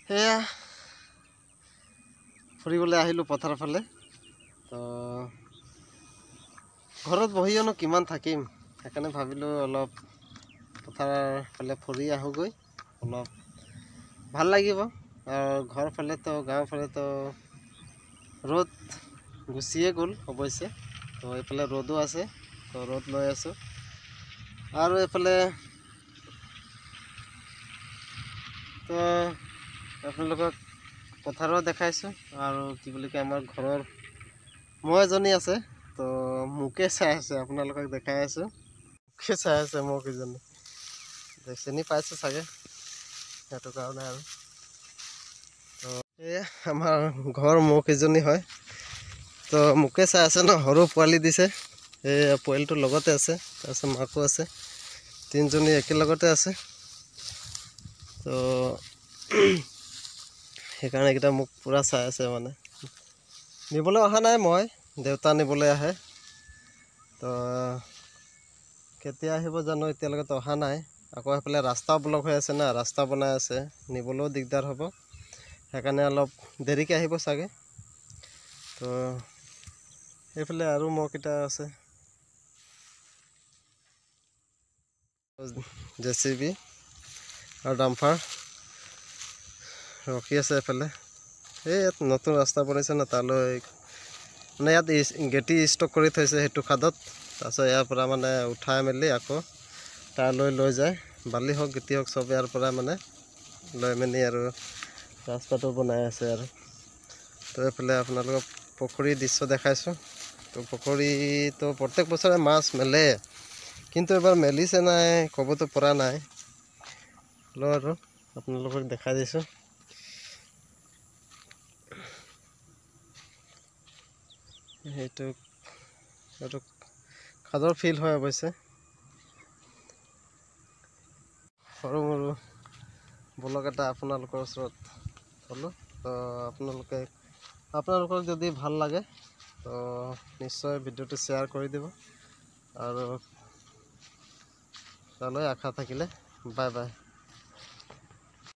সেয়া ফুৰিবলৈ আহিলোঁ পথাৰৰ ফালে। তো ঘৰত বহিওনো কিমান থাকিম, সেইকাৰণে ভাবিলোঁ অলপ পথাৰৰ ফালে ফুৰি আহোঁগৈ, অলপ ভাল লাগিব। আৰু ঘৰ ফালেতো গাঁৱৰ ফালেতো ৰ'দ গুচিয়ে গ'ল অৱশ্যে, তো এইফালে ৰ'দো আছে, তো ৰ'দ লৈ আছোঁ। আৰু এইফালে তো আপোনালোকক পথাৰো দেখাইছোঁ। আৰু কি বুলি কয়, আমাৰ ঘৰৰ মহ এজনী আছে, তো মোকে চাই আছে, আপোনালোকক দেখাই আছোঁ, মোকে চাই আছে মহকেইজনী, চিনি পাইছে চাগে, সেইটো কাৰণে। আৰু তো এয়া আমাৰ ঘৰ মহকেইজনী হয়, তো মোকে চাই আছে ন। সৰু পোৱালি দিছে, এই পোৱালিটোৰ লগতে আছে, তাৰপিছত মাকো আছে, তিনিজনী একেলগতে আছে। তো সেইকাৰণে এইকেইটা মোক পূৰা চাই আছে। মানে নিবলৈ অহা নাই মই, দেউতা নিবলৈ আহে। তো কেতিয়া আহিব জানো, এতিয়ালৈকেতো অহা নাই। আকৌ সেইফালে ৰাস্তাও ব্লক হৈ আছে না, ৰাস্তা বনাই আছে, নিবলৈও দিগদাৰ হ'ব, সেইকাৰণে অলপ দেৰিকৈ আহিব চাগে। তো সেইফালে আৰু মহকেইটা আছে, জে চি বি আৰু ডাম্পাৰ ৰখি আছে এইফালে। এই ইয়াত নতুন ৰাস্তা বনাইছে ন, তালৈ মানে ইয়াত গেটি ষ্টক কৰি থৈছে সেইটো খাদত, তাৰপিছত ইয়াৰ পৰা মানে উঠাই মেলি আকৌ তালৈ লৈ যায়, বালি হওক গেটি হওক চব ইয়াৰ পৰা মানে লৈ মেলি আৰু ৰাস্তাটো বনাই আছে। আৰু তো এইফালে আপোনালোকক পুখুৰীৰ দৃশ্য দেখাইছোঁ। তো পুখুৰীটো প্ৰত্যেক বছৰে মাছ মেলে, কিন্তু এবাৰ মেলিছে নাই ক'বতো পৰা নাই। হ'লেও আৰু আপোনালোকক দেখাই দিছোঁ। সেইটো এইটো খাদৰ ফিল্ড হয় অৱশ্যে। সৰু মৰু ব্লগ এটা আপোনালোকৰ ওচৰত থ'লোঁ। তো আপোনালোকক যদি ভাল লাগে তো নিশ্চয় ভিডিঅ'টো শ্বেয়াৰ কৰি দিব। আৰু তালৈ আশা থাকিলে, বাই বাই।